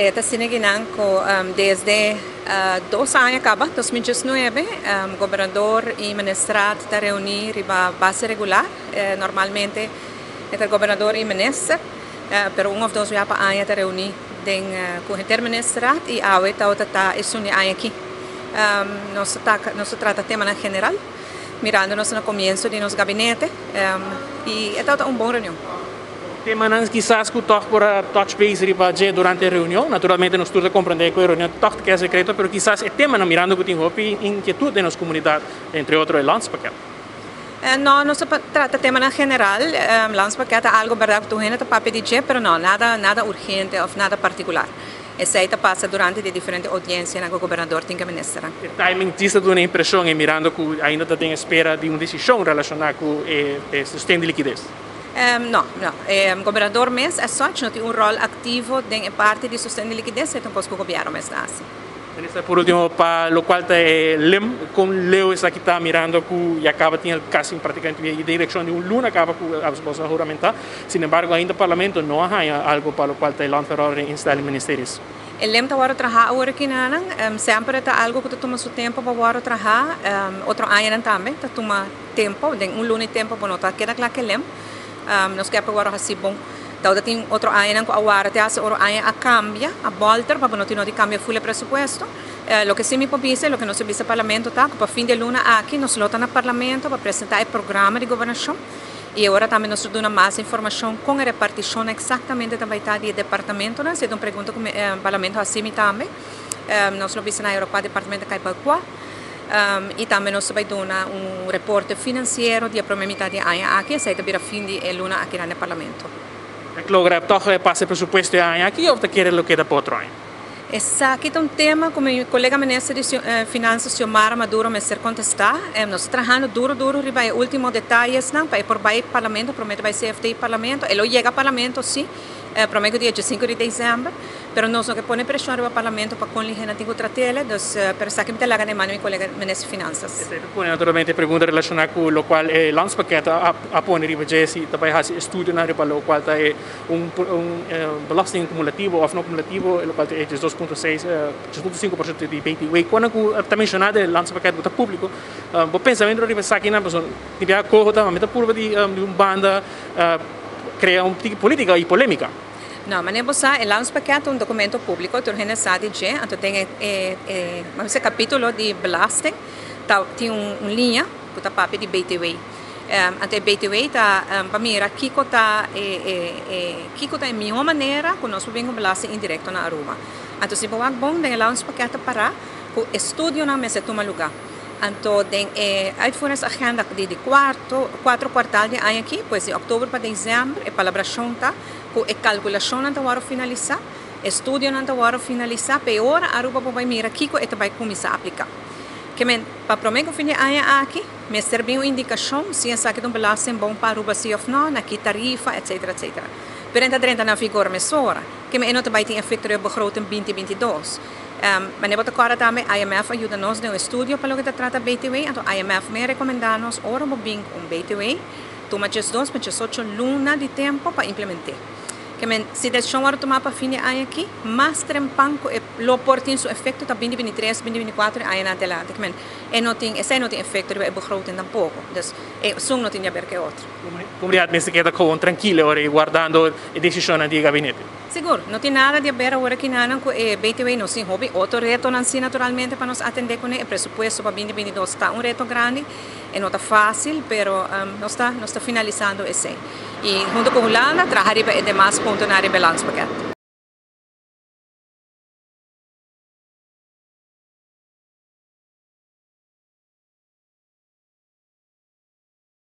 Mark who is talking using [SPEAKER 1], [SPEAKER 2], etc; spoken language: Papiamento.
[SPEAKER 1] Ta asina kinan ku desde 2 aña kaba, 2019, gobernador i ministerraad ta reuní riba base regular. Normalmente e gobernador i minister, pero 1 òf 2 biaha pa aña ta reuní den ku e ministerraad i awe ta esun di aña aki. Nos ta trata tema general, mirando nos na komienso di nos gabinete, i ta un bon reunion.
[SPEAKER 2] Tema kisas ku toch por touch base riba dje durante e reunion. Naturalmente nos tur ta komprondé ku e reunion toch ta sekreto, pero kisas e tema mirando ku tin hopi inkietut den nos komunidat, entre otro e landspakket.
[SPEAKER 1] No, nos a trata tema general, landspakket ta algu berdat ku hende ta papia di dje, pero no, nada nada urgente òf nada partikular. Esei ta pasa durante di diferente oudiensia ku e gobernador tin ku minister.
[SPEAKER 2] E timing ta duna impreshon i mirando ku ainda ta den espera di un desishon relashoná ku e sosten di likides.
[SPEAKER 1] No, no. Gobernador mes as such no tin un ròl aktivo den parti di sosten di likides, e ta ku gobièrnu mes ta hasi.
[SPEAKER 2] Minister, por último, pa lokual ta LEM, kon leu esaki ta mirando ku ya kaba tin kasi práktikamente e direkshon di un luna kaba ku a huramentá. Sin embargo, ainda parlamento no a haña algu pa lokual ta landverordening instelling ministeries.
[SPEAKER 1] E LEM ta wòrdu trahá awor aki nan, semper ta algu ku ta tuma su tempu pa wòrdu trahá, otro aña tambe ta tuma tempu, den un luna tempu pa no ta keda kla ku LEM. Nos ke pa wòrdu hasi bon. Anto tin otro aña ku awor te otro aña a kambia, a bolter pa no tin di kambia full presupuesto. Loke si mi por bisa, loke nos a bisa parlamento ta, pa fin di luna aki nos lo ta na parlamento pa presentá e programa di gobernashon. I awor tambe nos ta duna mas informashon ku e repartishon eksaktamente tambe ta di departamento, no? Si un pregunta ku parlamento a hasi tambe. Nos lo bisa na Europa departamento kai pa kua. I tambe nos ta bai duna un reporte finansiero di promé mitar di aña aki, esei ta bira fin di luna aki na parlamento.
[SPEAKER 2] Logra toch pasa presupuesto aña aki òf ta kere lo keda pa otro aña?
[SPEAKER 1] Esaki ta un tema ku mi kolega minister di Finansa, Xiomara Maduro, mester kontestá. Nos ta trahando duru duru riba e último detayenan pa por bai parlamento, promé bai CFT parlamento. E lo yega parlamento si, promé dia 5 di desèmber, pero nos no ke pone preshon riba parlamento pa kon lihé nan tin ku trat'é, dus, pero esaki mi ta laga na man mi kolega minister di Finansa.
[SPEAKER 2] Pone naturalmente pregunta relashoná ku lokual e landspakket a pone riba dje si tambe hasi estudio na riba lokual ta un belasting kumulativo òf no kumulativo, lokual ta 2.6, 2.5% di BTW. Kuando ku ta menshoná e landspakket ta públiko, bo pensamentu riba esaki nan, pasobra tin koho ta meta purba di un banda krea un polítika i polémika.
[SPEAKER 1] No, ma bo sa, e landspakket ta un dokumento públiko, tur hende sa di dje, anto tin e kapítulo di belasting, ta, tin un liña ku ta papia di BTW. Anto BTW ta pa mira kiko ta e kiko ta e mihó manera ku nos por bin ku belasting indirekto na Aruba. Anto si bo wak bon den e landspakket ta para ku estudionan mester tuma lugá. Anto den e uitvoeringsagenda di kuater kwartal di aña aki, pues di òktober pa desèmber, e palabrashon ta ku e kalkulashonnan ta wòrdu finalisá, estudionan ta wòrdu finalisá, pa ora Aruba por bai mira kiko e ta bai kuminsá apliká. Ke men, pa promé ku fin di aña aki, mester bin un indikashon si esaki ta un belasting bon pa Aruba si òf no, na ki tarifa, etc. etc. Pero e ta drenta na vigor mesora, ke men no ta bai tin efekto di begroting 2022. Maar bo ta kòrda tambe IMF a yuda nos den un estudio pa loke ta trata BTW, anto IMF mes a rekomendá nos ora bo bin un BTW, tuma 12 pa 18 luna di tempu pa implementá. Ke men, si desishon wòrdu tumá pa fin di aña aki, mas trempan ku lo por tin su efekto ta 2023, 2024 aña adelante. Ke men, e no tin, esei no tin efekto riba e begroting tampoko. Dus, esun no tin di aber ku otro.
[SPEAKER 2] Komunidat mester keda kon trankil ora wardando e desishon di gabinete.
[SPEAKER 1] Sigur, no tin nada di aber awor aki nan ku e BTW. Nos tin hopi otro retonan si naturalmente pa nos atendé kuné. E presupuesto pa 2022 ta un reto grandi i no ta fásil, pero nos ta finalisando esei. I huntu ku Hulanda, traha riba e demas puntonan riba landspakket.